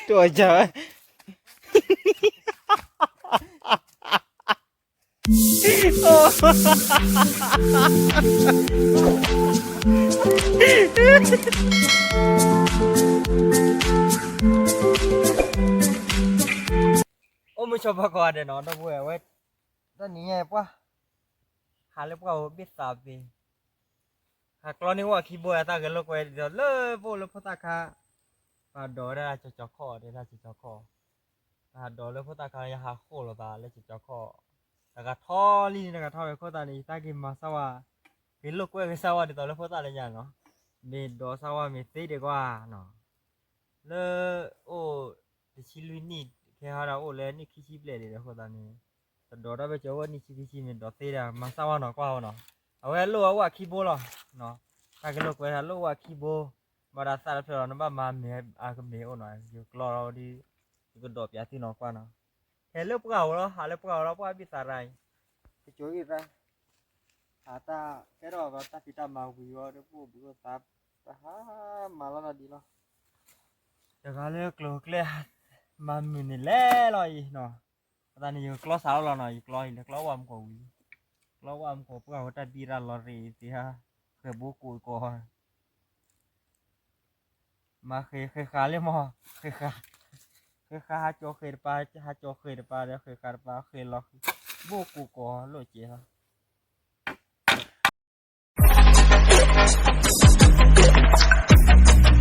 တအီၣ်ကၢ်ဝဲ အိၣ်မုာ်ဆိးပၢၤကိးဂၤဒဲးနီၤ ဒီပုၢ်ဝဲၢ်ဝဲ, တနံၤညါပှၢ် ဟးလၢပှၢ်ဧိၤဘ့ၣ်သးပ့ၤ, ဟးကျီန့ၢ်ဝၣ်ခံဘိအတၢ်ဂဲၤလိာ်ကွဲဒ်သိးလၢပအိၣ်လၢဖိသၣ်ခါ, ပှၤဒိးဝဲဒၣ်ကၠီကၠီခီၣ် တဲဒၣ်ကၠီကၠီခီၣ်, ပှၤဒိးလၢဖိသၣ်ခါ ယဟးဃိၣ်လိာ်သးလၢကၠီကၠီခီၣ်, တဂၤထီၣ်လံန့ၣ် တဂၤထီၣ်ဝဲအဃိသတးန့ၣ် ယတၢ်က့ၤမၤစၢၤဝဲ, ဂဲၤလိာ်ကွဲဂဲၤစၢ်ဝဲဒ်သိးလၢဖိသၣ်လၢညါနီၤ, မ့ၢ်ဒိးစၢ်ဝဲမ့ၢ်သ့ဒံးကွၢ်နီၤ လၢအိၣ်တဆံလွံၢ်နံၣ် ခဲဟီဒီးအိၣ်လၢနံၣ်ခံဆံဘျဲၣ်လံဒီးအဃိသတးန့ၣ်, တဒိးတၢ်ဘၣ်ကၠီဝဲနံၣ်ဆံခံဆံမ့ၢ်ဒိးသ့ဒၣ် မၤစၢ်ဝဲနီၤကွၢ်ဝဲနီၤ, အဝဲလိၣ်အဝဲခံဘိလီၤ, တၢ်ကလိာ်ကွဲဟးလိၣ်ဝဲခံဘိ, ဘၣ်ဒီးသၣ်တဖျၢၣ်လီၤ နဘၣ်မၤမ့ၢ်အကမ့ၢ်အိၣ်နီၤ ယကျီဒီး ယကဒိးပၠးသုနီၤကွၢ်နီၤ, ဟဲလၢပှၢ်ဧိၤလီၤ ဟးလၢပှၢ်ဧိၤလီၤ ပှၢ်ဘံၣ်သးရၤအံၤ, ကကၠိဂံၢ်ရၣ် ဟးတၢ်ကဲထီၣ်ဘၣ်တၢ်ဖံးတၢ်မၤဝံၤဝဲဒီး ပအိၣ်ဘှံးအိၣ်သါ တဟါမၤလီၤတၢ်ဒ်လီၤ, တဂၤလၢကျိၤကျဲ မၤမုာ်န့ၣ်လဲၤလီၤအံၤနီၤ, အသးန့ၣ်ယကျီစးလီၤလီၤနီၤ ယကျီအံၤလၢကျီဝၣ်မူကီၢ်ဝံၤ, ကျီဝၣ်မူကီၢ်ပှၢ်ဝဲတၢ်ဘံၣ်တၢ်လီၤရ့သ့ဧါ, ဃဲၤဘိကိးကီး မၤဃဲၤဃဲၤဃာ်လံမး, ဃဲၤဃာ်, ဃဲၤဃာ်ဟးကၠီဃဲၤတပၤ, ဟးကၠီဃဲၤတပၤဒီး ဃဲၤဃာ်တပၤ ဃဲၤလီၤဃဲၤ, ဘိၣ်ကိးကီးလိၣ်ကဲလီၤ. က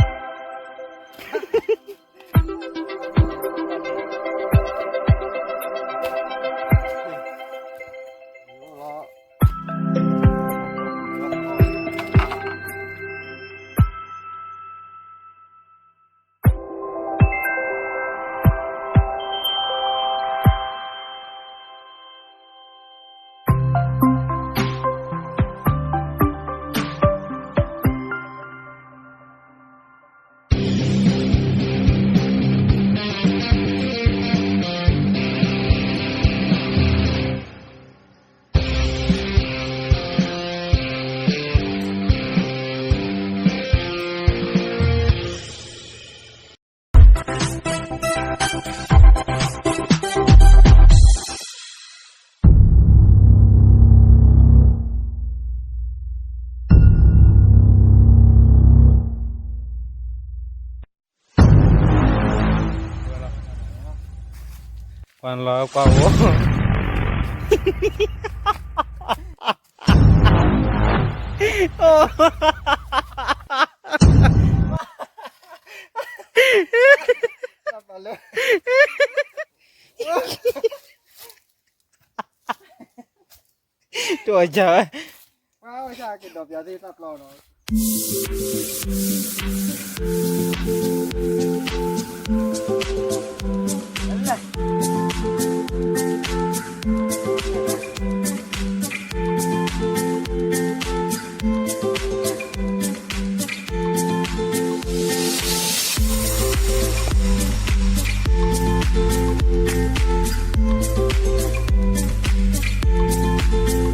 ွၢ်လီၤကွၢ်အ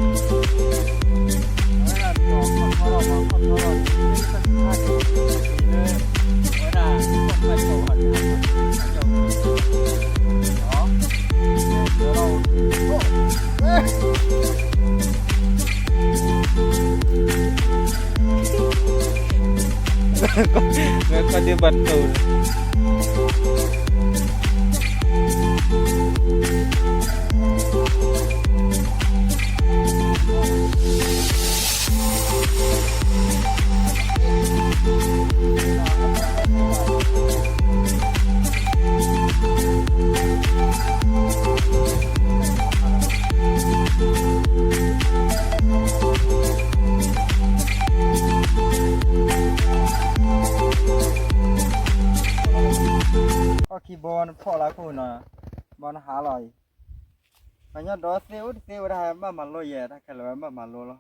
ိၣ် တၢ်ပာ်လၢ တအီၣ်ကၢ်ဝဲ ပှၤဝဲဆၣ်ကဒီးပၠးသ့တၢ်ပျီနီၤ ဝဲကီၢ်ဒ့ဘၣ်တိၢ် အီၣ်ခံဘီနဖီၣ်လၢခိၣ်နီၤ, ဘီနဟးလီၤအံၤ, ပှၤညီဒီးသ့အိၣ်တသ့ဝဲဒၣ် ဘၣ်မၤလိယဲ တၢ်ခဲလၢာ်ဝဲဘၣ်မၤလိလီၤ,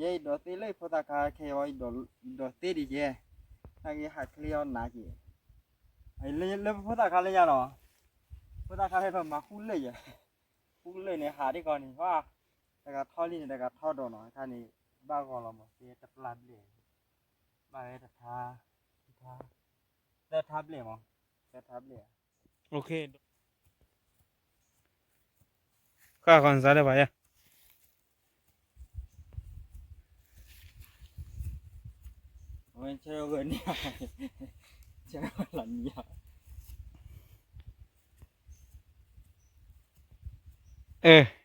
ယဲအံၤဒီးသ့လၢယဖိသၣ်ခါခဲအံၤ ယဒီးသ့ဒ်ယဲ, တၢ်ဂ့ၢ်ဟးချ့အီၤနးက့ၤ လၢပဖိသၣ်ခါလၢညါနီၤ, ဖိသၣ်ခါလၢပမၤဃူလၢၢ်ယဲ, ဃူလၢၢ်န့ၣ် ဟးဒ်ကီးန့ၣ် ဟါ, တဂၤထီလံန့ၣ် တဂၤထီဒီးနီၤ, အခါန့ၣ် ဘၣ်ဂီၤလီၤမး သ့တပျၢ်ဘျဲၣ်, ဘၣ်ဝဲတထါ, တထါ, သၢထါဘျဲၣ်မး, သၢထါဘျဲၣ်, ဃၣ်ဃီနစါလၢပှၤယဲ, ဝဲဆဲးဂၢၢ်န့ၣ်, ဆဲးလီၤနံၤ, အဲ